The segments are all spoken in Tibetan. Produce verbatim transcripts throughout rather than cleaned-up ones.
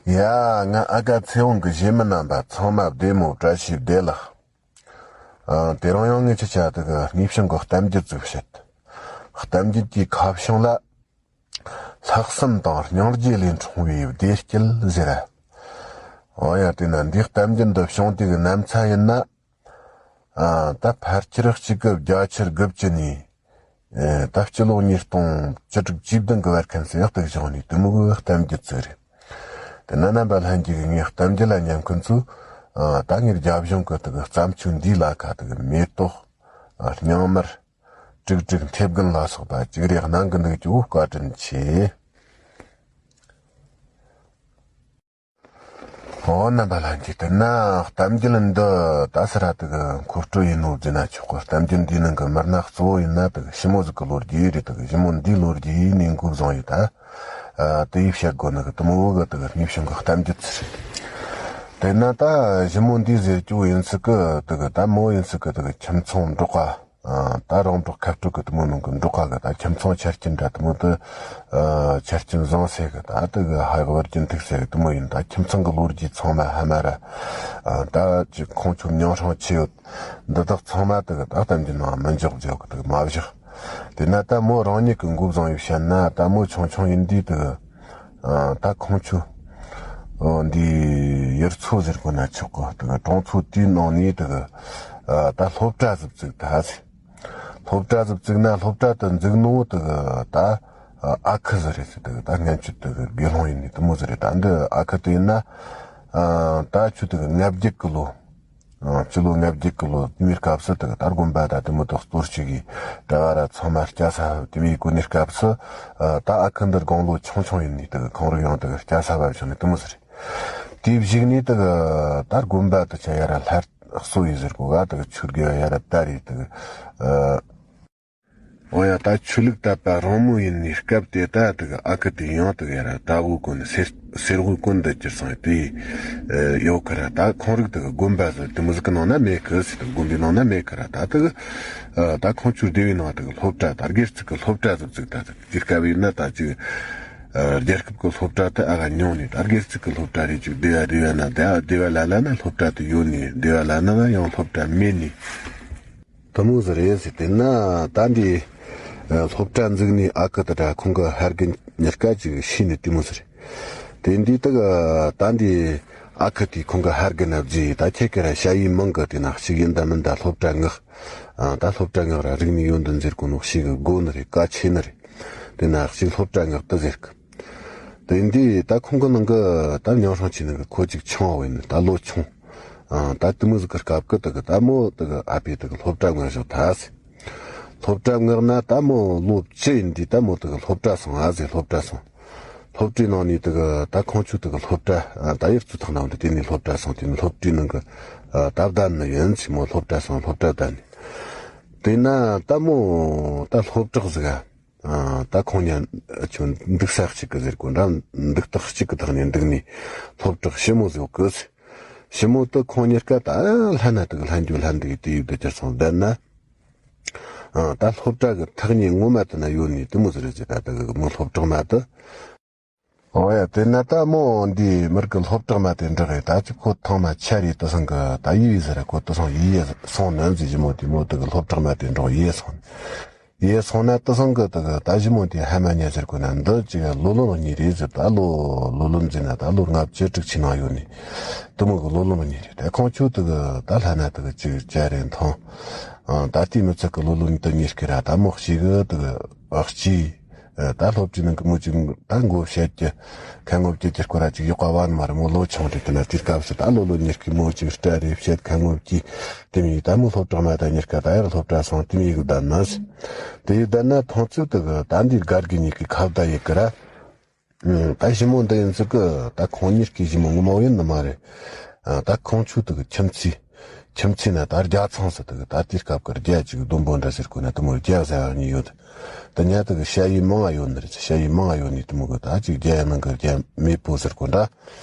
ཡ། ང་ཨ་ཀ་ཚེ་དབང་གི་གཞས་མི་རྣམ་པ་ཚང་མ་བདེ་མོ། བཀྲ་ཤིས་བདེ་ལེགས། ཨ། དེ་རིང་ཡང་ངས་ཁྱེད་ཅག་དེ་གི་དངོས་བྱུང་གི་གཏམ་རྒྱུད་ཅིག་བཤད། གཏམ་རྒྱུད་ཀྱི་ཁ་བྱང་ལ། ལྷག་བསམ་དང་སྙིང་རྗེ་ལས་འཁྲུངས་པའི་བདེ་སྐྱིད་ཟེར། འོ་ཡ། དེ་ན་འདིའི་གཏམ་རྒྱུད་འདི་བྱུང་དུས་ཀྱི་གནམ་ས་ཡིན་ན། ཨ། ད་ཕལ་ཆེར་གཅིག་དགུ་བརྒྱད་ཅུ་དགུ་བཅུ་ནས། ཨེ། ད་སྤྱི་ལོ་ཉིས་སྟོང་བཅུ་དྲུག་བཅུ་བདུན་གི་བར་ཁ་ནས་ཡག་ཏུ་བཞག་ནས་དེ་མོ་གི་གཏམ་རྒྱུད་ཅིག་རེད། དེ་ན་རྣམ་པ་ལྷན་རྒྱས་ཀྱིས་ངའི་གཏམ་རྒྱུད་ལ་ཉན་མཁན་ཚོས། ཨ། ད་ངའི་རྒྱབ་ལྗོངས་ཀྱི་དེ་གི་བརྩམས་ཆོས་འདིའི་ལ་ཁ་དེ་གི་མེ་ཏོག་ཨ། རྙིང་མར། དཀྲུག་དཀྲུག་མཐེབ་རྒན་ལ་སོགས་པ་ཅིག་རེ་གནང་གི་འདུག་ཅོ། བཀའ་དྲིན་ཆེ། ཨོ། རྣམ་པ་ལྷན་རྒྱས། དེ་ན་གཏམ་རྒྱུད་འདི་ད་སི་ར་དེ་གི་མཁོ་སྤྲོད་ཡིན་ནོ་བཟླས་ན་ཆོག་གི། གཏམ་རྒྱུད་འདིའི་ནང་གི་མི་སྣ་གཙོ་བོ་ཡིན་ན་དེ་གི་ཞི་མོ་ཟིག་གི་ལོ་རྒྱུས་རེད། དེ་གི་ཞི་མོ་འདིའི་ལོ་རྒྱུས་ནས་འགོ་བཟུང་ཡོད་ད། ཨ། དེ་ཡིས་བཤད་དགོས་ནི་གི་དེ་མོ་གི་དེ་གི་དངོས་བྱུང་གི་གཏམ་རྒྱུད་ཅིག་རེད། དེ་ན་ད་ཞི་མོ་འདི་ཟེར་རྒྱུ་ཡིན་ཚིག་གི་དེ་གི་ད་མོ་ཡིན་ཚིག་གི་དེ་གི་ཁྱིམ་ཚང་འབྲོག་པ། ཨ། ད་རོང་འབྲོག་ཁ་སྤྲོད་གི་དེ་མོ་ནང་གི་འབྲོག་པ་གི་ད་ཁྱིམ་ཚང་ཆ་རྐྱེན་འདྲ་དེ་མོ་དེ། ཨ། ཆ་རྐྱེན་བཟང་ཟེར་གི་ད་དེ་གི་ཧ་གི་བར་གྱི་འཐུག་ཟེར་གི་དེ་མོ་ཡིན། ད་ཁྱིམ་ཚང་གི་ལོ་རྒྱུས་ཚང་མ་ཧ་མ་ར། ཨ། ད་ཅིག་ཁོང་ཚོ་མྱིང་སྲིང་ཆི་ཡོད་འདི་དག་ཚང་མ་དེ་གི་ད་གཏམ་རྒྱུད་ནང་མི་འཇོག་འཇོག་གི་དེ་གི་མ་བཞག་དེ་ན་ད་མོ་རང་ཉིད་ཀྱི་འགོ་བཟུང་ཡོད་བཤད་ན། ད་མོ་ཆུང་ཆུང་ཡིན་དུས་དེ་གི། ཨ། ད་ཁོང་ཆོ། ཨོ། འདི་ཡུལ་ཚོ་ཟེར་དགོས་ན་ཆོག་གི། དེ་གི་གྲོང་ཚོ་དེའི་ནང་ནས་དེ་གི། ཨ། ད་སློབ་གྲྭ་ཟིག་བཙུགས་ད་ཟེར། སློབ་གྲྭ་ཟིག་བཙུགས་ན་སློབ་གྲྭ་དེ་འཛུགས་ནོ་དེ་གི་ད། ཨ། ཨ་ཁུ་ཟིག་རེད་ཟེར། དེ་གི་ད་སྔོན་ཆད་དེ་གི་དགེ་སློང་ཡིན་ནི་དེ་མོ་ཟིག་རེད། ད་འདི་ཨ་ཁུ་དེ་ཡིན་ན། ཨ། ད་ཁྱོད་དེ་གི་ལྔ་བརྒྱད་གི་ལོ། ཨ། སྤྱི་ལོ་ལྔ་བརྒྱད་གི་ལོ་དེ་མོའི་སྐབས་སུ་དེ་གི་ད་དགོན་པ་ད་དེ་མོ་དག་གཏོར་བཅུག་གི་གྲྭ་བ་ར་ཚང་མ་སྐྱ་ས་བབས་དེ་མོའི་གོ་ནི་སྐབས་སུ། ཨ། ད་ཨ་ཁུ་འདི་དགུང་ལོ་ཆུང་ཆུང་ཡིན་ནི་དེ་གི་ཁོང་རང་ཡང་དེ་གི་སྐྱ་ས་བབས་བྱུང་ནི་དེ་མོ་ཟིག་རེད། དེའི་གཞུག་ནས་དེ་གི་ད་དགོན་པ་དེ་ཆ་ཡ་ར་སླར་གསོ་ཡི་ཟེར་གོ་ག་དེ་གི་ཆོས་དགེ་བ་ཡ་ར་དར་རེ་དེ་གི། ཨ། འོ་ཡ། ད་ཆོས་ལུགས་དད་པ་རང་མོས་ཡིན་ནི་སྐབས་དེ་ད་དེ་གི་ཨ་ཁུ་དེ་ཡང་དེ་གི་ཡ་ར་དྭགས་པོ་ཀུན་སེར་སེར་པོ་ཀུན་དུ་གྱུར་སོང་དེ། ཨ། ཡོད་ཁ་ར། ད་ཁོང་རིགས་དེ་གི་དགོན་པ་ཟིག་དེ་མོ་ཟིག་གི་ནང་ན་མེད་གི་ཟེར། དེ་དགོན་པའི་ནང་ན་མེད་ཁ་ར། ད་དེ་གི། ཨ། ད་ཁོང་ཆོའི་སྡེ་བའི་ནང་དེ་གི་སློབ་གྲྭ་ད་སྒེར་གཅིག་གི་སློབ་གྲྭ་ཟིག་བཙུགས་ད་ཟེར། དེ་སྐབས་ཡིན་ན་ད་ཅིག་ཨ། རྒྱལ་ཁབ་ཀྱི་སློབ་གྲྭ་དེ་ཨ་ག་ཉུང་ནི། ད་སྒེར་གཅིག་གི་སློབ་གྲྭ་རེ་ཅིག་སྡེ་བ་སྡེ་བ་ན། སྡེ་བ་སྡེ་བ་ལ་ལ་ན་སློབ་གྲྭ་དེ་ཡོད་ནི། སྡེ་བ་ལ་ལ་ན་ཡང་སློབ་གྲྭ་མེད་ནི། དེ་མོ་ཟིག་རེད་ཟེར། དེ་ན་ད་འདི། ཨ། སློབ་གྲྭ་འཛུགས་ནི་ཨ་ཁུ་དེ་དྲ་ཁོང་གི་ཕ་རྒན་གཉིས་ཀ་ཅིག་ཤི་ནི་དེ་མོ་ཟིག་རེད། དེ་འདི་དག་ད་འདི་ཨ་ཁུ་དེ་ཁོང་གི་ཕ་རྒན་ན་བརྫིས། ད་ཁྱེད་ཀྱི་ར་ཞ་ཡི་མིང་གི་དེ་ན་གཅིག་ཡིན་ད་མིན་ད་སློབ་གྲྭ་མངགས། ཨ། ད་སློབ་གྲྭ་མངགས་ར་རིག་ནི་ཡོད་འདི་ཟེར་གོ་ནོ་གཅིག་གི་དགོས་ནི་རེད། གལ་ཆེ་ནི་རེད། དེ་ན་གཅིག་སློབ་གྲྭ་མངགས་དེ་ཟེར་གི། དེ་འདི་ད་ཁོང་གི་ནང་གི་ད་མྱིང་སྲིང་ཆེ་ནི་གི་ཁོ་ཅིག་ཆུང་བ་ཡིན་ནི། ད་ལོ་ཆུང་། ཨ། ད་དེ་མོ་ཟིག་གི་སྐབས་ཀྱི་དེ་གི་ད་མོ་དེ་གི་ཨ་ཕས་དེ་གི་སློབ་གྲྭ་མངགས་བཞག་ད་ཟེར། སློབ་གྲྭ་མངགས་ན་ད་མོ་ལོ་བཅུ་ཡིན་དུས་ད་མོ་དེ་གི་སློབ་གྲྭ་སོང་ཨ་ཟེར། སློབ་གྲྭ་སོང་། སློབ་གྲྭའི་ནང་ནས་དེ་གི་ད་ཁོང་ཆོ་དེ་གི་སློབ་གྲྭ། ཨ། ད་ཡུལ་ཚོ་ཐང་ནང་དུ་དེ་ནས་སློབ་གྲྭ་སོང་། དེ་ནས་སློབ་གྲྭའི་ནང་གི། ཨ། ད་བསྡད་ནི་ཡིན་ཟེར། མོ་སློབ་གྲྭ་སོང་། སློབ་གྲྭ་བསྡད་ནི། དེ་ན་ད་མོ་ད་སློབ་གྲོགས་ཟིག་ག་ཨ། ད་ཁོང་གཉིས་ཁྱོད་འདུག་ས་གཅིག་གི་ཟེར་གོ་འདྲ། འདུག་སྟེགས་གཅིག་གི་ཐོག་ནས་འདུག་ནས་སློབ་གྲོགས་ཞི་མོ་ཟིག་གི། ཞི་མོ་དེ་ཁོང་གཉིས་ཀ་ད་ལྷན་ན་དེ་གི་ལྷན་རྒྱུ་ལྷན་འདུག་དེ་ཡིབ་དེ་གྱུར་སོང་བསྡད་ན། ཨ། ད་སློབ་གྲྭ་གི་ཐག་ཉེ་ངོ་མ་དེ་ན་ཡོད་ནི་དེ་མོ་ཟིག་རེད་ཟེར། ད་དེ་གི་མོ་སློབ་གྲོགས་མ་དེ། འོ་ཡ། དེ་ན་ད་མོ་འདི་མིར་གི་སློབ་གྲོགས་མ་དེ་འདྲ་གི་ད་ཅི་ཁོ་ཐང་མ་ཆ་རེད། དེ་སང་གི་ད་ཡི་ཡི་ཟེར་ར་ཁོ་དེ་སང་ཡི་ཡི་སོང་ནི་ཟེར། ཞི་མོ་དེ་མོ་དེ་གི་སློབ་གྲོགས་མ་དེ་འགྲོགས་ཡི་ཡི་སོང་། ཡི་ཡི་སོང་ན་དེ་སང་གི་དེ་གི་ད་ཞི་མོ་དེ་ཧ་མ་ཉན་ཟེར་གོ་ན། འདི་ཅི་ག་ལོ་ལོན་གཉིས་རེད་ཟེར། ད་ལོ་ལོ་ལོན་ཟེར་ན་ད་ལོ་ལྔ་བཅུ་དྲུག་ཅུ་ནང་ཡོད་ནི། དེ་མོ་གི་ལོ་ལོན་གཉིས་རེད། ད་ཁོང་ཆོ་དེ་གི་ད་ལྷན་ན་དེ་གི་ཅིག་ཅ་རེ་མཐོང་། ཨ། ད་ལྟའི་མི་ཚད་གི་ལོ་ལོན་དེ་གཉིས་ཀི་ར་ད་མོ་གཅིག་གི་དེ་གི་ཨ་གཅིག་ཨ། ད་སློབ་གྲྭའི་ནང་གི་མོ་ཅིག་ད་མགོ་བཤད་རྒྱུ་ཁ་ངོ་བཅད་རྒྱུ་སྐོར་ར་ཅིག་ཡོད་པ་བ་ནི་མ་རེད། མོ་ལོ་ཆུང་རེད། དེ་ན་དེའི་སྐབས་སུ་ད་ལོ་ལོན་གཉིས་ཀི་མོ་ཅིག་སྐྲ་རེ་བཤད་ཁ་ངོ་བཅད། དེ་མོ་ཡི་ད་མོ་སློབ་གྲོགས་མ་དང་གཉིས་ཀ་ད་ཡར་སློབ་གྲྭ་སོང་། དེ་མོ་ཡི་གི་བསྡད་ན་ཟེར། དེ་ཡི་བསྡད་ན་ཐོང་ཚུགས་དེ་གི་ད་འདི་སྒར་གི་གཉིས་ཀི་ཁ་བརྡ་ཡི་གི་ར། ཨུམ། ད་ཞི་མོ་འདི་ཡིན་ཚུལ་གི་ད་ཁོང་གཉིས་ཀི་ཞི་མོ་ངོ་མ་ཡིན་ནི་མ་རེད། ཨ། ད་ཁོང་ཆོ་དེ་གི་ཁྱིམ་མཚེས། ཁྱིམ་མཚེས་ན་ད་རྒྱ་ཚང་ཟེར། དེ་གི་ད་དེའི་སྐབས་གི་རྒྱ་ཅིག་ལྡོམ་པོ་འདྲ་ཟེར་གོ་ན་དེ་མོ་རྒྱ་ཟེར་བ་གཉིས་ཡོད། དེ་ཉ་དེ་གི་ཞ་ཡི་མང་ང་ཡོད་ནི་རེད། ཞ་ཡི་མང་ང་ཡོད་ནི་དེ་མོ་གི་ད་ཅིག་རྒྱ་ཡི་ནང་གི་རྒྱ་མེད་པོ་ཟེར་གོ་འདྲ།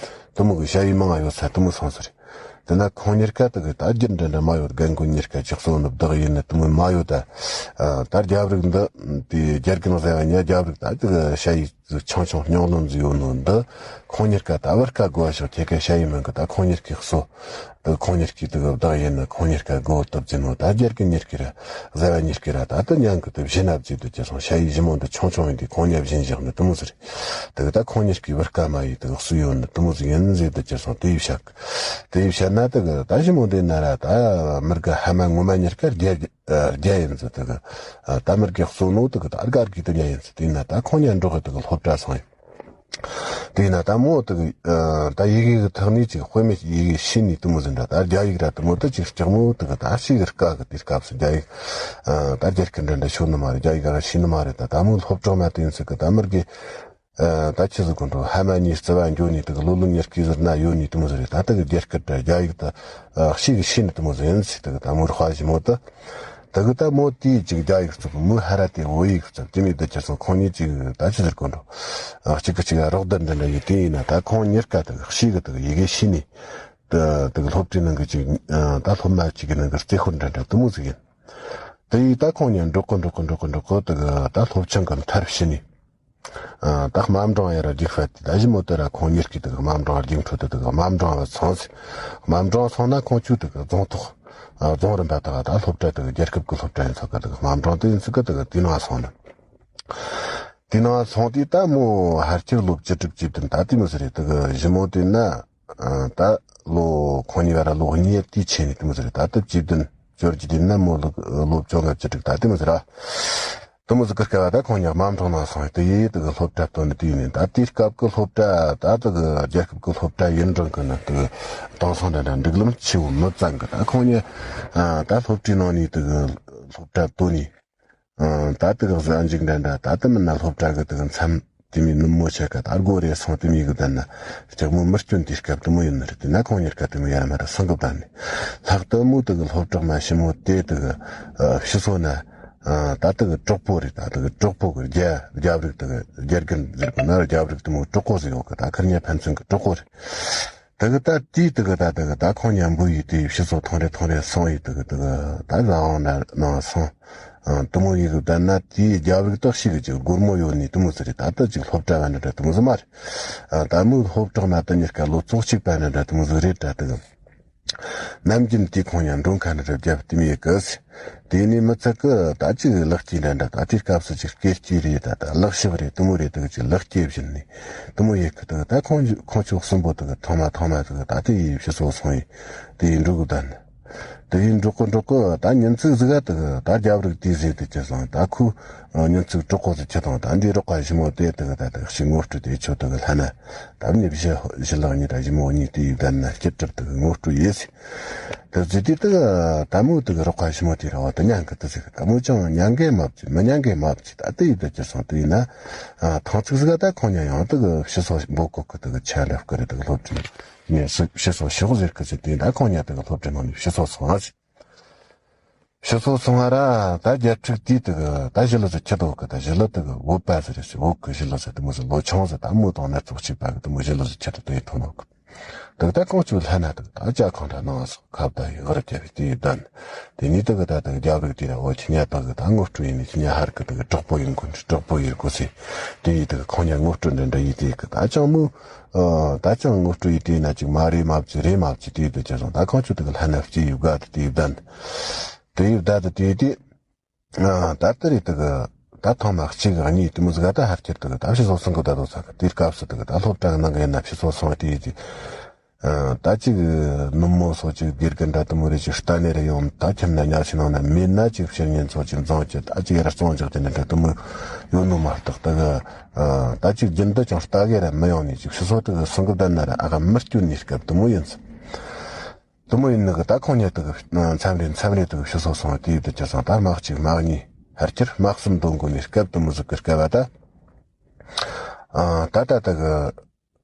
དེ་མོ་གི་ཞ་ཡི་མང་ང་ཡོད་ས་དེ་མོ་སོང་ཟེར། དེ་ན་ཁོང་གཉིས་ཀ་དེ་གི་ད་རྒྱུ་འདྲ་འདྲ་མ་ཡོད། རྒན་རྒོན་གཉིས་ཀ་ཅིག་གསོ་ནི་བདག་ཡིན་ནི་དེ་མོ་མ་ཡོད་ད། ཨ། ད་རྒྱབ་རིགས་འདི་དེ་རྒྱ་རྒན་ཟེར་བ་ཉ་རྒྱབ་རིགས་ད་དེ་གི་ཞ་ཡི་ཆུང་ཆུང་སྙིང་རླུང་ཟིག་ཡོད་ནོ་འདི། ཁོང་གཉིས་ཀ་ད་བར་ཀ་དགོ་བ་ཤོག་ཁྱེད་ཀ་ཞ་ཡི་མིན་གི། ད་ཁོང་གཉིས་ཀའི་གསོ། དེ་ཁོང་གཉིས་ཀའི་དེ་གི་བདག་ཡིན་ནི། ཁོང་གཉིས་ཀ་དགོ་ཐུབ་ཟིན་ནོ། ད་རྒྱ་རྒན་གཉིས་ཀའི་ར་ཟེར་བ་གཉིས་ཀའི་ར་ད་དེ་ཉན་གི། དེ་བཞིན་ན་བརྩིས་དུ་ཅི་སོང་། ཞ་ཡི་ཞི་མོ་འདི་ཆུང་ཆུང་ཡིན་དེ་ཁོང་གཉིས་བཞིན་བཞག་ནི་དེ་མོ་ཟིག་རེད། དེ་གི་ད་ཁོང་གཉིས་ཀའི་བར་ཀ་མ་ཡི་དེ་གི་གསོ་ཡོད་ནི་དེ་མོ་ཟིག་ཡིན་ཟེར་དུ་ཅི་སོང་། དེ་ཡི་བཤད་གི། དེ་ཡི་བཤད་ན་དེ་གི་ད་ཞི་མོ་འདི་ན་ར་ད་མི་དགེ་ཧ་མ་ངོ་མ་གཉིས་ཀ་རྒྱ་རྒྱ་ཡིན་ཟེར། དེ་གི་ད་མི་དགེ་གསོ་ནོ་དེ་གི་ད་དགའ་གི་དེ་ཉན་ཡིན་ཟེར། དེ་ན་ད་ཁོང་གཉིས་འགྲོགས་གི་དེ་གི་སློབ་གྲྭ་སོང་ཡིན། དེ་ན་ད་མོ་དེ་གི་ད་ཡི་གེ་གི་ཐོག་ནས་ཅིག་དཔེ་མེད་ཡི་གེ་ཤེས་ནི་དེ་མོ་ཟིག་འདྲ། ད་རྒྱ་ཡིག་ར་དེ་མོ་དེ་ཅིག་སྐྱག་མོ་དེ་གི་ད་ཤི་གི་དཀའ་གི། དེ་སྐབས་སུ་རྒྱ་ཡིག་ད་རྒྱ་སྐད་འདྲ་འདྲ་ཤོད་ནི་མ་རེད། རྒྱ་ཡིག་ར་ཤེས་ནི་མ་རེད། ད་ད་མོ་སློབ་གྲོགས་མ་དེ་ཡིན་ཟིག་གི་ད་མི་དགེ། ཨ། ད་ཆི་ཟིག་གོ་འགྲོ། ཧ་མ་གཉིས་རྩི་བ་འགྱོ་ནི་དེ་གི་ལོ་ལོ་ཉེར་གི་ཟིག་ན་ཡོད་ནི་དེ་མོ་ཟིག་རེད། ད་དེ་གི་རྒྱ་སྐད་དྲ་རྒྱ་ཡིག་ད་ཤི་གི་ཤེས་ནི་དེ་མོ་ཟིག་ཡིན་ཟིག། དེ་གི་ད་མོ་ར་ཧ་ཞི་མོ་དེ། དེ་གི་ད་མོ་དེ་ཅིག་རྒྱ་ཡིག་རྩི་གི། མོ་ཧ་ར་དེ་བོད་ཡིག་རྩི་གི། དེ་མོ་དེ་ཅི་སོང་། ཁོང་གཉིས་ཅིག་ད་ཆི་ཟིག་གོ་འགྲོ། ཨ། གཅིག་གི་གཅིག་རོགས་ཟླ་འདྲ་འདྲ་ཡིན། དེ་ཡིན་ན་ད་ཁོང་གཉིས་ཀ་དེ་གི་ཤི་གི་དེ་གི་ཡི་གེ་ཤེས་ནི། དེ་དེ་གི་སློབ་གྲྭའི་ནང་གི་ཅིག་ད་སློབ་མ་ཅིག་གི་ནང་གི་རྩེ་ཤོར་འདྲ་འདྲ་དེ་མོ་ཟིག་ཡིན། དེ་ཡིས་ད་ཁོང་གཉིས་འགྲོགས་གི་འགྲོགས་གི་འགྲོགས་གི་འགྲོགས་གི་དེ་གི་ད་སློབ་ཆུང་གི་མཐར་ཕྱིན་ནས། ཨ། ད་དམའ་འབྲིང་ཡར་རྒྱུགས་ཤར་ཏེ། ད་ཞི་མོ་དེ་ར་ཁོང་གཉིས་ཀྱིས་དེ་གི་དམའ་འབྲིང་རྒྱུགས་འཕྲོད་དེ། དེ་གི་དམའ་འབྲིང་བ་སོང་ཟིག། དམའ་འབྲིང་སོང་ན་ཁོང་ཆོས་དེ་གི་རྫོང་ཐོག་ཨ། རྫོང་རིམ་པ་དག་ད་སློབ་གྲྭ་དེ་གི་རྒྱལ་ཁབ་ཀྱི་སློབ་གྲྭ་ཡིན་ཚོད་གི། དེ་གི་དམའ་འབྲིང་དེ་ཡིན་ཚོད་གི་དེ་གི་དེ་ནང་སོང་ནི། དེ་ནང་སོང་དུས་ད་མོ་ཕལ་ཆེར་ལོ་བཅུ་དྲུག་བཅུ་བདུན་ད་དེ་མོ་ཟིག་རེད། དེ་གི་ཞི་མོ་དེ་ན། ཨ། ད་ལོ་ཁོང་གཉིས་བར་ལོ་གཉིས་དེའི་ཆེ་ནི་དེ་མོ་ཟིག་རེད། ད་ལྟ་བཅུ་བདུན་བཅོ་བརྒྱད་དེ་ན་མོ་ལོ་ལོ་བཅོ་ལྔ་བཅུ་དྲུག་ད་དེ་མོ་ཟིག་ར། དེ་མོ་ཟིག་གི་སྐབས་ད་ཁོང་གཉིས་དམའ་འབྲིང་ནང་སོང་། དེ་ཡིས་དེ་གི་སློབ་གྲྭ་བཏོན་ནི་དེ་ཡིན་ནི། ད་དེའི་སྐབས་ཀྱི་སློབ་གྲྭ་ད་དེ་གི་རྒྱལ་ཁབ་ཀྱི་སློབ་གྲྭ་ཡིན་རུང་གི་ནི་དེ་གི་དེང་སང་འདྲ་འདྲ་འགྲིག་ལམ་ཆེ་བོ་མི་བཙན་གི། ད་ཁོང་གཉིས་ཨ། ད་སློབ་གྲྭའི་ནང་ནས་དེ་གི་སློབ་གྲྭ་བཏོན་ནི། ཨ། ད་དེ་གི་གཟའ་མཇུག་འདྲ་འདྲ་ད་དེ་མིན་ན་སློབ་གྲྭ་གི་དེ་གི་མཚམས་དེ་མོ་ནུབ་མོ་ཆ་ག་ད་སྒོ་རེ་སོང་། དེ་མོ་གི་བསྡད་ན་སྐྱག་མོ་མི་སྐྱོན་དེའི་སྐབས་དེ་མོ་ཡིན་ནི་རེད། དེ་ན་ཁོང་གཉིས་ཀ་དེ་མོ་ཡར་མར་སོང་གི་བསྡད་ནི། ལྷག་ཏུ་མོ་དེ་གི་སློབ་གྲོགས་མ་ཞི་མོ་དེ་དེ་གི་ཨ། ཕྱི་སོ་ན། ཨ། ད་དེ་གི་གྲོགས་པོ་རེད། ད་དེ་གི་གྲོགས་པོ་གི་རྒྱ་རྒྱབ་རིགས་དེ་གི་རྒྱ་རྒན་ཟེར་གི་ན་རྒྱབ་རིགས་དེ་མོ་གྲོགས་པོ་ཟིག་ཡོད་གི། ད་ཁིར་གཉིས་ཕན་ཚུན་གི་གྲོགས་པོ་རེད། དེ་གི་ད་དེའི་དེ་གི་ད་དེ་གི་ད་ཁོང་གཉིས་འབུ་ཡི་དེ་ཕྱི་སོ་ཐོང་རེ་ཐོང་རེ་སོང་ཡི་དེ་གི་དེ་གི་ད་ལ་འོང་ན་ནང་སོང་། ཨ། དེ་མོ་ཡི་གི་བསྡད་ན་དེའི་རྒྱབ་རིགས་དག་ཞིག་གི་ཅིག་སྒོར་མོ་ཡོད་ནི་དེ་མོ་ཟིག་རེད། ད་ལྟ་ཅིག་སློབ་གྲྭ་བ་འདྲ་འདྲ་དེ་མོ་ཟིག་མ་རེད། ཨ། ད་མོའི་སློབ་གྲོགས་མ་དེ་གཉིས་ཀ་ལོ་ཙོག་གཅིག་པ་འདྲ་འདྲ་དེ་མོ་ཟིག་རེད་དྲ། དེ་གི་ནམ་རྒྱུན་དེ་ཁོང་གཉིས་མགྲོན་ཁ་འདྲ་འདྲ་བརྒྱབ་དེ་མོ་ཡི་གི་ཟིག། དེ་ནས་མི་ཚད་གི་ད་ཅིག་ལག་སྐྱེས་འདྲ་འདྲ་ད་དེའི་སྐབས་སུ་ཅིག་སྐེ་སྐྱེས་རེད། ད་ད་ལག་ཞིབ་རེད། དེ་མོ་རེད། དེ་གི་ཅིག་ལག་སྐྱེས་བཞིན་ནི་དེ་མོ་ཡི་གི། དེ་གི་ད་ཁོང་ཁོང་ཆོ་གསུམ་པོ་དེ་གི་ཐོག་མ་ཐོག་མ་དེ་གི་ད་དེ་ཡི་ཕྱི་སོ་སོང་ཡི་དེ་ཡི་འགྲོ་གི་བསྡད་ནི། དེ་ཡི་འགྲོ་གི་འགྲོ་གི་ད་ཉིན་ཅིག་ཟིག་ག་དེ་གི་ད་རྒྱབ་རིགས་དེ་ཟེར་དེ་ཅི་སོང་། ད་ཁོ་ཉིན་ཅིག་གྲོགས་པོ་ཟིག་ཁྱེར་དང་ད་འདི་རོགས་པ་ཞི་མོ་དེ་དེ་གི་ད་དེ་གི་ཞི་ངོ་སྤྲོད་དེ་ཆོ་དེ་གི་ལྷ་ན། ད་ནི་བཞི་བཞི་ལག་གཉིས་དང་ཞི་མོ་གཉིས་དེ་ཡི་བསྡད་ན་སྐྱིད་གྲབས་དེ་གི་ངོ་སྤྲོད་ཡེ་ཟིག། དེ་ཟེར་དུས་དེ་གི་ད་མོ་དེ་གི་རོགས་པ་ཞི་མོ་དེ་ར་བ་དེ་ཉན་གི། དེ་ཟེར་གི་ད་མོ་ཅང་ཉན་གི་མ་བྱེད། མི་ཉན་གི་མ་བྱེད། ད་དེ་ཡི་དེ་ཅི་སོང་། དེ་ཡིན་ན་ཐང་ཚིག་ཟིག་ད་ཁོང་གཉིས་ཡང་དེ་གི་ཕྱི་སོ་འབོད་གོ་གི། དེ་གི་ཆ་འདྲ་བསྐུར་རེ་དེ་གི་སློབ་གྲྭའི་ནས་ཕྱི་སོ་ཤོག་ཟེར་གི་ཟེར། དེ་ཡིན་ད་ཁོང་གཉིས་དེ་གི་སློབ་གྲྭའི་ནང་ནས་ཕྱི་སོ་སོང་ཨ་ཟེར། ཕྱི་སོ་སོང་ང་ར་ད་རྒྱལ་ཕྲུག་དེས་དེ་གི་ད་ཞི་ལུ་ཟེར་ཁྱི་དོ་གི། ད་ཞི་ལུ་དེ་གི་བོད་པ་ཟེར་རེད་ཟེར། བོད་གི་ཞི་ལུ་ཟེར་དེ་མོ་ཟེར། ལོ་ཆུང་ཟེར། ད་མོ་དང་ན་ཚོགས་གཅིག་པ་གི་དེ་མོ་ཞི་ལུ་ཟེར་ཁྱི་དོ་དེ་ཐོན་ནོ་གི། དེ་གི་ད་ཁོང་ཆོ་ལྷ་ན་དེ་གི་ད་ལྕགས་ཁང་འདྲ་ནང་སོང་། ཁ་བརྡ་ཡི་ཧུར་རྒྱབ་པའི་དེ་ཡི་བསྡད་ནི། དེ་ནས་དེ་གི་ད་དེ་གི་རྒྱབ་རིགས་དེ་ར་འོ་ཁྱི་ཉལ་པ་གི་ད་ངོ་སྤྲོད་ཡིན་ནི། ཁྱི་ཉལ་ཧར་གི་དེ་གི་གྲོགས་པོ་ཡིན་གོ་ནི། གྲོགས་པོ་ཡིན་གོ་ཟེར། དེ་ཡི་དེ་གི་ཁོང་ཉལ་ངོ་སྤྲོད་འདྲ་འདྲ་ཡི་དེ་གི་ད་ཅང་མོ། ཨ། ད་ཅང་ངོ་སྤྲོད་ཡི་དེ་ན་ཅིག་མ་རེད་མ་བྱེད་རེད་མ་བྱེད་དེ་ཡི་དེ་ཅི་སོང་། ད་ཁོང་ཆོ་དེ་གི་ལྷ་ན་སྐྱེས་ཡི་བསྡད་དེ་དེ་ཡི་བསྡད་ནི། དེ་ཡི་བསྡད་དེ་དེ་དེ། ཨ། ད་ལྟ་རེད་དེ་གི་ད་ཐོག་མ་གཅིག་གཉིས་དེ་མོ་ཟིག་ག་ད་ཧར་ཁྱེར་དེ་གི་ད་ཕྱི་སོ་སོང་གི་བསྡད་དོ་ས་གི། དེའི་སྐབས་སུ་དེ་གི་ད་སློབ་གྲྭ་གི་ནང་གི་ཡིན་ན་ཕྱི་སོ་སོང་དེ་ཡི་དེ། ཨ། ད་ཅིག་ནུབ་མོ་སོ་ཅིག་དགེ་རྒན་འདྲ་དེ་མོ་རེ་ཅིག་ལྟ་ནས་རེ་ཡོང་། ད་ཁྱིམ་ན་ཉལ་ཞིག་ནང་ན་མེད་ན་ཅིག་ཕྱི་ཉིན་ཚོ་ཅིག་འཛོམས་ཀྱི་ད་ཅིག་ཡར་བཙོང་འཇོག་གི་ནི་འདྲ་དེ་མོ་ཡོད་ནོ་མ་གཏོགས་དེ་གི། ཨ། ད་ཅིག་རྒྱུན་དུ་ཅང་ལྟ་གི་ར་མི་ཡོང་ནས་ཅིག་ཕྱི་སོ་དེ་གི་སོང་གི་བསྡད་ན་ར་ཨ་ག་མི་སྐྱོན་ནི་སྐབས་དེ་མོ་ཡིན་ས། དེ་མོ་ཡིན་ནི་གི་ད་ཁོང་ཉིད་དེ་གི་མཚམས་རེ་མཚམས་རེ་དེ་གི་ཕྱི་སོ་སོང་དེ་ཡི་དེ་ཅི་སོང་། ད་དམག་གཅིག་དམག་གཉིས་ཕལ་ཆེར་དམག་གསུམ་འདོན་དགོས་ནི་སྐབས་དེ་མོ་ཟིག་གི་སྐབས་བ་ད། ཨ། ད་ད་དེ་གི་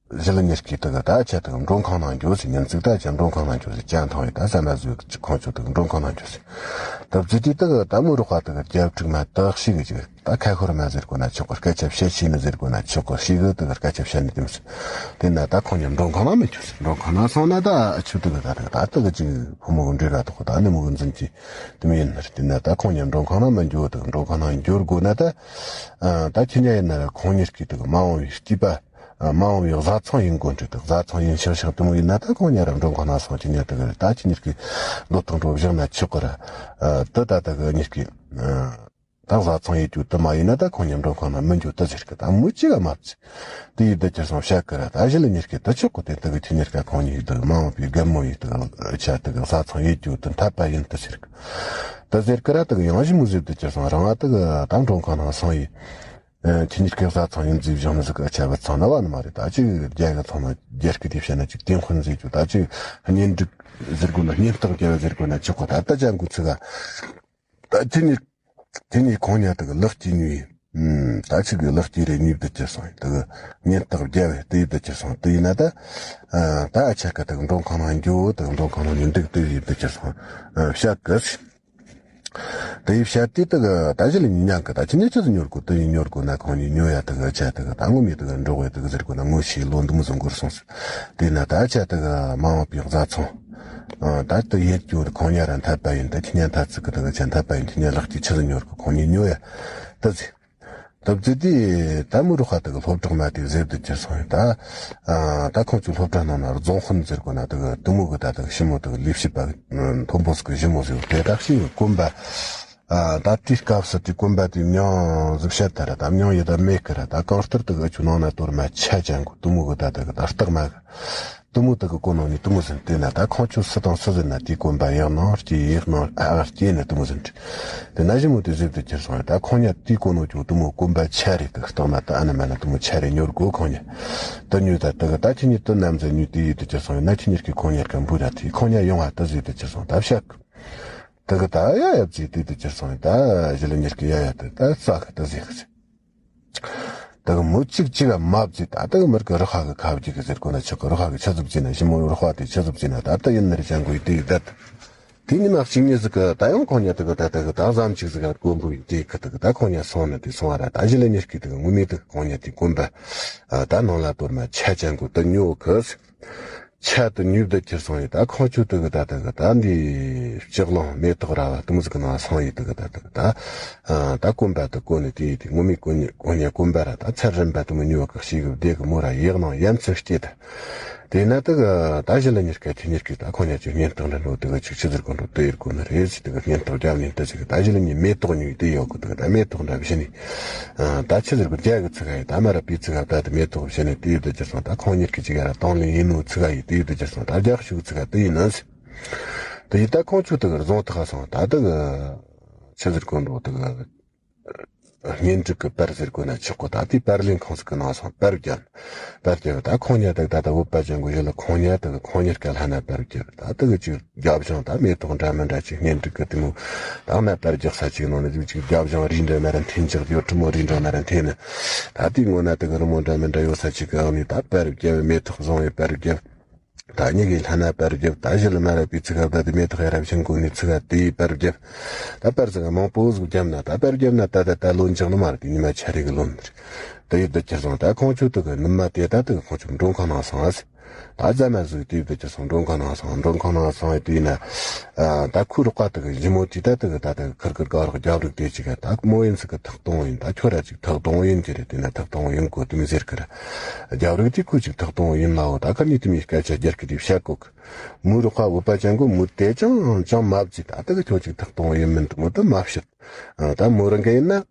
ཞི་ལི་གཉིས་ཀྱིས་དེ་གི་ད་ཆ་དེ་གི་མགྲོན་ཁང་ནང་འགྱོ་ཟེར། ཉིན་ཅིག་ད་ཆ་མགྲོན་ཁང་ནང་འགྱོ་ཟེར། ཅན་ཐང་ཡི་ད་ཟ་མ་ཟོས་ཀྱི་ཁོང་ཚོ་དེ་གི་མགྲོན་ཁང་ནང་འགྱོ་ཟེར། ད་བརྩིས་དུས་དེ་གི་ད་མོ་རོགས་པ་དེ་གི་རྒྱབ་དཀྲུག་མ་དག་ཤི་གི་ཅིག་ད་ཁ་ཤོར་མ་ཟེར་དགོས་ན་ཆོག་གི། སྐད་ཆ་བཤད་ཤེས་ནི་ཟེར་དགོས་ན་ཆོག་གི། ཤི་གི་དེ་གི་སྐད་ཆ་བཤད་ནི་དེ་མི་སྲིད། དེ་ན་ད་ཁོང་གཉིས་མགྲོན་ཁང་ནང་མི་འགྱོ་ཟེར། མགྲོན་ཁང་ནང་སོང་ན་ད་ཨ་ཆུ་དེ་གི་ད་དེ་གི་ད་དེ་གི་ཅིག་ཕོ་མོ་གི་འབྲེལ་བ་དོག་ད་ནི་མོ་གི་འཛིན་གྱི་དེ་མི་ཡིན་ནི་རེད། དེ་ན་ད་ཁོང་གཉིས་མགྲོན་ཁང་ནང་མི་འགྱོ། དེ་གི་མགྲོན་ཁང་ནང་འགྱོ་དགོས་ན་ད་ད་ཁྱི་ཉ་ཡིན་ན་ར་ཁོང་གཉིས་ཀྱིས་དེ་གི་མ་འོངས་པའི་སྐྱིད་པ། ཨ། མ་འོངས་པའི་བཟའ་ཚང་ཡིན་དགོས་འདྲ། དེ་བཟའ་ཚང་ཡིན་ཤག་ཤག་དེ་མོ་ཡིན་ན་ད་ཁོང་གཉིས་ར་མགྲོན་ཁང་ནང་སོང་། ཁྱི་ཉ་དེ་གི་ད་ཁྱི་གཉིས་ཀྱི་འགྲོ་སྟངས་འགྲོ་བཞག་ན་ཆོག་གི་ར། ཨ། དེ་ད་དེ་གི་གཉིས་ཀྱི་ཨ། ད་བཟའ་ཚང་ཡིན་རྒྱུ་དེ་མ་ཡིན་ན་ད་ཁོང་གཉིས་མགྲོན་ཁང་ནང་མི་འགྱོ་དེ་ཟེར་གི། ད་མོ་གཅིག་ག་མ་བརྩི། དེ་ཡིས་དེ་ཁྱེར་སོང་བཤད་གི་ར། ད་ཞི་ལི་གཉིས་ཀྱིས་དེ་ཆོག་གི། དེ་དེ་གི་ཁྱི་གཉིས་ཀ་ཁོང་གཉིས་དེ་མ་འོངས་པའི་རྒན་མོ་ཡིས་དེ་ཆ་དེ་གི་བཟའ་ཚང་ཡིན་རྒྱུ་དེ་འཐད་པ་ཡིན་དེ་ཟེར་གི། དེ་ཟེར་གི་ར། དེ་གི་ཡང་ཞི་མོ་ཟེར་དེ་ཁྱེར་སོང་རང་ང་དེ་གི་ད་མགྲོན་ཁང་ནང་སོང་ཡིས། ཨ། ཁྱི་གཉིས་ཀའི་བཟའ་ཚང་ཡིན་ཟེར་བཞག་ནི་ཟིག་གི་ཆ་བུད་སོང་ན་བ་ནི་མ་རེད། ད་ཅིག་རྒྱ་གི་ཚང་མ་རྒྱ་སྐད་དེ་བཤད་ན་ཅིག་བསྟན་དཔོན་ཟེར་རྒྱུ། ད་ཅིག་གཉེན་སྒྲིག་ཟེར་དགོས་ན་གཉེན་རྟགས་རྒྱབ་ཟེར་དགོས་ན་ཆོག་གི། ད་ད་ཅང་གི་ཚིག་ག་ད་ཁྱི་གཉིས་ཁྱི་གཉིས་ཁོང་གཉིས་དེ་གི་ལག་སྐྱེས་ཉོས་ཡིན། ཨུམ། ད་ཅིག་གི་ལག་སྐྱེས་རེ་ཉོས་བསྡད་ཁྱེར་སོང་ཡིན། དེ་གི་གཉེན་རྟགས་རྒྱབ་དེ་ཡིས་བསྡད་ཁྱེར་སོང་། དེ་ཡིན་ན་ད་ཨ། ད་ཨ་ཆ་ག་དེ་གི་མགྲོན་ཁང་ནང་འགྱོ། དེ་གི་མགྲོན་ཁང་ནང་ནས་འདུག་དེ་ཡིས་བསྡད་ཁྱེར་སོང་། ཨ། བཤད་གི། དེ་ཡིས་བཤད་དུས་དེ་གི་ད་ཞི་ལི་གཉིས་མཉམ་གི་ད་ཁྱི་གཉིས་ཆི་ཟིག་ཉོ་དགོས། དེ་ཡིས་ཉོ་དགོས་ན་ཁོང་གཉིས་ཉོ་ཡ་དེ་གི་ཆ་དེ་གི་ད་ངོ་མས་དེ་གི་འགྲོ་བའི་དེ་གི་ཟེར་དགོས་ན་ངོ་ཤེས་ལོ་འདི་མོ་ཟིག་འགོར་སོང་ཟེར། དེ་ན་ད་ཆ་དེ་གི་མ་འོངས་པའི་བཟའ་ཚང་། ཨ། ད་དེ་ཡིན་རྒྱུ་ཁོང་གཉིས་ར་འཐད་པ་ཡིན། ད་ཁྱི་གཉིས་འཐད་ཚིག་གི་དེ་གི་ཆ་འཐད་པ་ཡིན། ཁྱི་གཉིས་ལག་སྐྱེས་ཆི་ཟིག་ཉོ་དགོས། ཁོང་གཉིས་ཉོ་ཡ་དེ་ཟེར། དེ་བརྩིས་དུས་ད་མོ་རོགས་པ་དེ་གི་སློབ་གྲོགས་མ་དེ་ཟེར་བསྡད་ཁྱེར་སོང་ཡིན། ད་ཨ། ད་ཁོང་ཚོའི་སློབ་གྲྭ་ནང་ན་རྫོང་དཔོན་ཟེར་དགོས་ན་དེ་གི་དེ་མོ་གི་ད་དེ་གི་ཞི་མོ་དེ་གི་ལས་བྱེད་པ་མཐོན་པོ་ཟིག་གི་ཞི་མོ་ཟིག་དེ་དག་ཞིག་གི་གོན་པ། ཨ། ད་དེའི་སྐབས་སུ་དེ་གོན་པ་དེ་མྱིང་ཟིག་བཤད་ད་ར། ད་མྱིང་ཡོད་ད་མེད་གི་ར། ད་གང་ལྟར་དེ་གི་ཁྱོད་ནང་ན་དོར་མ་ཆ་ཅན་གོ་དེ་མོ་གི་ད་དེ་གི་ད་རྟགས་མ་གི། དེ་མོ་དེ་གི་གོ་ནོ་ནི་དེ་མོ་ཟིན། དེ་ན་ད་ཁོང་ཆོ་སུ་དང་སུ་ཟིན་ན་དེའི་གོན་པ་ཡག་ནང་སྐྱེས་ཡག་ནང་ཨ་སྐྱེས་ནི་དེ་མོ་ཟིན། དེ་ན་ཞི་མོ་དེ་ཟེར་དེ་ཁྱེར་སོང་། ད་ཁོང་གཉིས་དེའི་གོ་ནོ་ཆོ་དེ་མོ་གོན་པ་ཆ་རེ་དེ་སྟག་མ་ད་ཨ་ན་མ་ན་དེ་མོ་ཆ་རེ་ཉོ་དགོས་ཁོང་གཉིས། དེ་ཉོས་ད་དེ་གི་ད་ཁྱི་གཉིས་དེ་ནམ་ཟིན་ཉོས་དེ་ཡིས་དེ་ཁྱེར་སོང་ཡིན་ན་ཁྱི་གཉིས་ཀྱི་ཁོང་གཉིས་ཀ་འབུ་ར་དེ་ཁོང་གཉིས་ཡོང་བ་དེ་ཟེར་དེ་ཁྱེར་སོང་། ད་བཤད་གི། དེ་གི་ད་ཡ་ཡ་བརྩིས་དེ་དེ་ཁྱེར་སོང་ཡིན། ད་ཞི་ལི་གཉིས་ཀྱི་ཡ་ཡ་དེ་ད་ས་གི་དེ་ཟེར་གི་ཟེར། དེ་གི་མོ་གཅིག་གཅིག་ག་མ་བརྩིས། ད་དེ་གི་མི་རིགས་རུ་ཁག་གི་ཁ་བརྒྱུད་གི་ཟེར་དགོས་ན་ཆོག་གི། རུ་ཁག་གི་ཆི་ཟིག་བརྩིས་ན་ཞི་མོ་རུ་ཁག་དེ་ཆི་ཟིག་བརྩིས་ན་ད་ལྟ་ཡིན་ནི་རེད་ཅང་གོ་ཡི་དེ་ཡི་ད། དེ་ཉི་མ་གཅིག་གཉིས་ཟིག་གི་ད་ཡང་ཁོང་གཉིས་དེ་གི་ད་དེ་གི་ད་ཟམ་གཅིག་ཟིག་ག་དགོན་པོ་ཡི་དེ་གི་དེ་གི་ད་ཁོང་གཉིས་སོང་ནི་དེ་སོང་བ་ར། ད་ཞི་ལི་གཉིས་ཀྱི་དེ་གི་ངོ་མས་དེ་གི་ཁོང་གཉིས་དེ་གོན་པ་ད་ནང་ལ་དོར་མ་ཆ་ཅན་གོ་དེ་ཉོ་གི། ཆ་དེ་ཉོས་བསྡད་ཁྱེར་སོང་ཡིན། ད་ཁོང་ཆོ་དེ་གི་ད་དེ་གི་ད་འདི་ལྕགས་ལམ་མེ་ཏོག་ར་བ་དེ་མོ་ཟིག་གི་ནང་སོང་ཡིན། དེ་གི་ད་དེ་གི་ད་ཨ་ད་གོན་པ་དེ་གོན་ནི་དེ་ཡི་དེ་ངོ་མས་གོན་ནི་གོན་ནི་གོན་པ་ར། ད་ཚར་རིམ་པ་དེ་མོ་ཉོ་གི་ཤེས་གི་བདེ་གི་མོ་ར་ཡག་ནང་ཡ་མཚན་སྐྱེས་ད། དེས་ན་དེ་གི་ད་ཞི་ལི་གཉིས་ཀ་ཁྱི་གཉིས་ཀྱི་ད་ཁོང་གཉིས་ཀྱི་གཉེན་རྟགས་འདྲ་ནོ་དེ་གི་ཅིག་ཆི་ཟེར་གོ་འགྲོ་དེ་ཡིར་གོ་ནི་རེད་ཟེར། དེ་གི་གཉེན་རྟགས་རྒྱབ་ནས་དེ་ཟེར་གི་ད་ཞི་ལི་གཉིས་མེ་ཏོག་ཉོས་དེ་ཡོད་གི། དེ་གི་ད་མེ་ཏོག་འདྲ་བཞི་ནི། ཨ། ད་ཆི་ཟེར་གི་རྒྱ་གི་ཚིག་ག་ཡི་ད་མ་ར་པི་ཚིག་ག་ད་དེ་མེ་ཏོག་བཞི་ནི་དེ་ཡི་དེ་ཅི་སོང་། ད་ཁོང་གཉིས་ཀྱི་ཅིག་ཡ་ར་དང་ལེན་ཡིན་ནོ་ཚིག་ག་ཡི་དེ་ཡི་དེ་ཅི་སོང་། ད་རྒྱ་ཤུག་ཚིག་ག་དེ་ཡིན་ནི་ཟེར། དེ་ཡི་ད་ཁོང་ཆོ་དེ་གི་རྫོང་ཐག་སོང་། ད་དེ་གི་ཆི་ཟེར་གོ་འགྲོ་དེ་གི་གཉེན་སྒྲིག་གི་པར་ཟེར་དགོས་ན་ཆོག་གི། ད་དེའི་པར་ལེན་ཁང་ཟིག་གི་ནང་སོང་པར་བརྒྱབ། པར་བརྒྱབ་ད་ཁོང་གཉིས་དག་ད་ད་བོད་པ་ཅན་གོ་ཡོད་ལ་ཁོང་གཉིས་དག་ཁོང་གཉིས་ཀ་ལྷན་ན་པར་བརྒྱབ། ད་དེ་གི་ཅིག་རྒྱབ་ལྗོངས་ད་མེ་ཏོག་འདྲ་མི་འདྲ་ཅིག་གཉེན་སྒྲིག་གི་དེ་མོ་ད་ང་པར་རྒྱག་ས་ཅིག་ནང་ནས་ཅིག་རྒྱབ་ལྗོངས་རི་འདྲ་མ་ར་འཐེན་ཅིག་ཡོད་ཁྲི་མོ་རི་འདྲ་མ་ར་འཐེན་ནི། ད་དེའི་སྔོན་ན་དེ་གི་རི་མོ་འདྲ་མི་འདྲ་ཡོད་ས་ཅིག་གི་ཨང་ནས་ད་པར་བརྒྱབ། མེ་ཏོག་བཟང་བའི་པར་བརྒྱབ། ད་གཉིས་ཀའི་ལྷན་ན་པར་བརྒྱབ། ད་ཞི་ལི་མ་ར་པི་ཚིག་ག་ད་དེ་མེ་ཏོག་ཡ་རབས་ཤིང་གོ་ནི་ཚིག་ག་དེའི་པར་བརྒྱབ། ད་པར་ཟིག་མང་པོ་ཟིག་བརྒྱབ་ན་ད་པར་བརྒྱབ་ན་ད་ད་ད་ལོ་འཇག་ནི་མ་རེད། དེ་ཉི་མ་ཆ་རེ་གི་ལོན་རེད། དེ་ཡི་དེ་ཁྱེར་སོང་། ད་ཁོང་ཆོ་དེ་གི་ནུ་མ་དེ་ད་དེ་གི་ཁོང་ཆོ་མགྲོན་ཁང་ནང་སོང་ཨ་ཟེར། ད་རྫ་མ་ཟིག་དེ་ཡི་དེ་ཁྱེར་སོང་མགྲོན་ཁང་ནང་སོང་། མགྲོན་ཁང་ནང་སོང་ཡི་དེ་ཡིན་ན། ཨ། ད་ཁོའི་རོགས་པ་དེ་གི་ཞི་མོ་དེ་ད་དེ་གི་ད་དེ་གི་ཁིར་ཁིར་ག་རོགས་རྒྱབ་རིགས་དེ་ཅིག་ག་ད་མོ་ཡིན་ཟིག་གི་ཐག་གཏོང་ཡིན། ད་ཁྱོད་ར་ཅིག་ཐག་གཏོང་ཡིན་གྱི་རེད། དེ་ན་ཐག་གཏོང་ཡིན་གོ་དེ་མི་ཟེར་གི་ར། རྒྱབ་རིགས་དེ་ཁོ་ཅིག་ཐག་གཏོང་ཡིན་ལའོ། ད་ཁ་ནས་དེ་མི་སྐད་ཆ་རྒྱར་གི་དེ་བཤད་གོ་གི། མོའི་རོགས་པ་བོད་པ་ཅན་གོ་མོ་དེ་ཅང་ཅང་མ་བརྩིས། ད་དེ་གི་ཁྱོད་ཅིག་ཐག་གཏོང་ཡིན་མིན་དེ་མོ་དེ་མ་བཤད། ཨ། ད་མོ་རང་གི་ཡིན་ན།